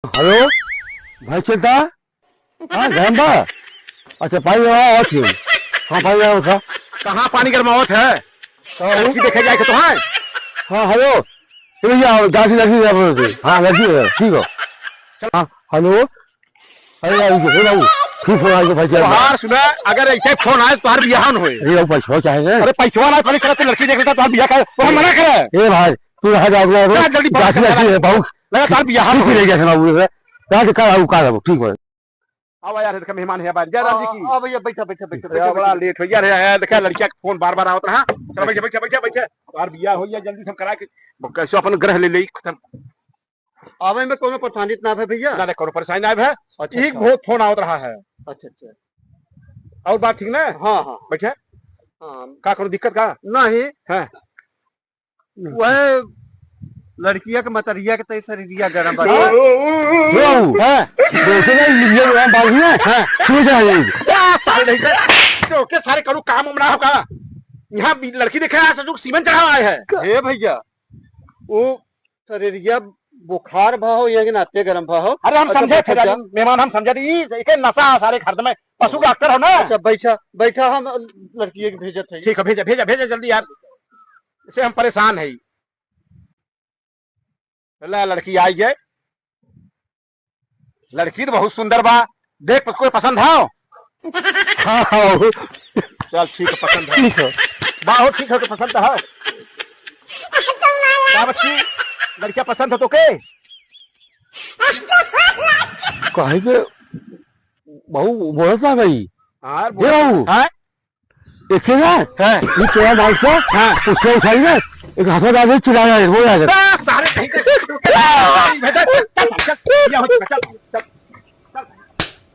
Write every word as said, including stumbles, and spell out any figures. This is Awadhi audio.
हेलो, भाई चलता? हाँ, गरम बा? अच्छा, पानी गरमावा होत है। हाँ, पानी गरमावा था। कहाँ पानी गरमावत है? कहाँ हो? लड़की देखे जाए के तो है। हाँ, हेलो। ए भैया, आओ, जाके लड़की देखे आओ। हाँ, लड़की है, ठीक हो। हाँ, हेलो। अरे यार, ये, ए बाबू, फिर फोन आ गया भाई, चल। तोहार सुना, अगर ऐसे फोन आए, तोहार बियाह न होए। अरे, वो पैसवा चाहे ना। अरे, पैसवा ना, पहले चला, तू लड़की देख लेता, तोहार बियाह का, वो हम मना करे। ए भाई, तू रहा जा, जा, जल्दी बात जाके कर, लड़की है, बाबू। लगा, तोहार बियाह न होए। ले गया था बाबू, जा, जा, का, का, का, ठीक है। आवा यार, देखा मेहमान है बाहर। जय राम जी की। हाँ, हाँ, भैया, बैठा, बैठा, बैठा, यार, बैठा, बड़ा बैठा। लेट हो गया रे, यार, देखा लड़किया के फोन बार-बार आवत रहा। चलो, बैठा, बैठा, बैठा, बैठा। यार, बियाह हो गया, जल्दी से हम करा के कैसे अपन ग्रह ले ले खत्म। आवे में कोनो परेशानी ना है भैया? ना, ना, कोनो परेशानी ना है। अच्छा, एक अच्छा। बहुत फोन आवत रहा है। अच्छा, अच्छा। और बात ठीक ना? हाँ, हाँ। बैठे। हाँ। का कोनो दिक्कत का? नहीं। हाँ। वह लड़किया के मतरिया के तई शरीरिया गरम बा। हाँ? बाबू, हाँ। देखो ना, ये जो है बाबू ना, हाँ। सो जाए। क्या सारे नहीं कर, तो के सारे करू काम उमरा होगा। यहाँ भी लड़की देखे आया, ससुर सीमेंट चढ़ावा आए है। हे भैया, वो शरीरिया बुखार भा हो या कि नाते गरम भा हो। अरे हम अच्छा, समझे थे, बैठा जा। मेहमान हम समझे थे, ई एके नशा है सारे घर में। पशु डॉक्टर हो ना? अच्छा, बैठा, बैठा, हम लड़की के भेजत है। ठीक है, भेजा, भेजा, भेजा जल्दी यार, इसे हम परेशान है। ला, लड़की आई है, लड़की तो बहुत सुंदर बा, देख कोई पसंद है? हाँ, हाँ, बाबू। चल ठीक है, पसंद है। ठीक है। बाबू ठीक है, तो पसंद है। का बच्ची, लड़किया पसंद है तो के? काहे के बाबू बोलत ना भाई? हाँ, ए बाबू। हाँ? एक ना? हाँ। ये तेरा बाइक का? हाँ। उसको उठाई ना, एक हाथों डाल के चिल्ला रहा है, वो आ गया। बस, सारे कहीं के, चल, चल, चल, चल, चल, चल।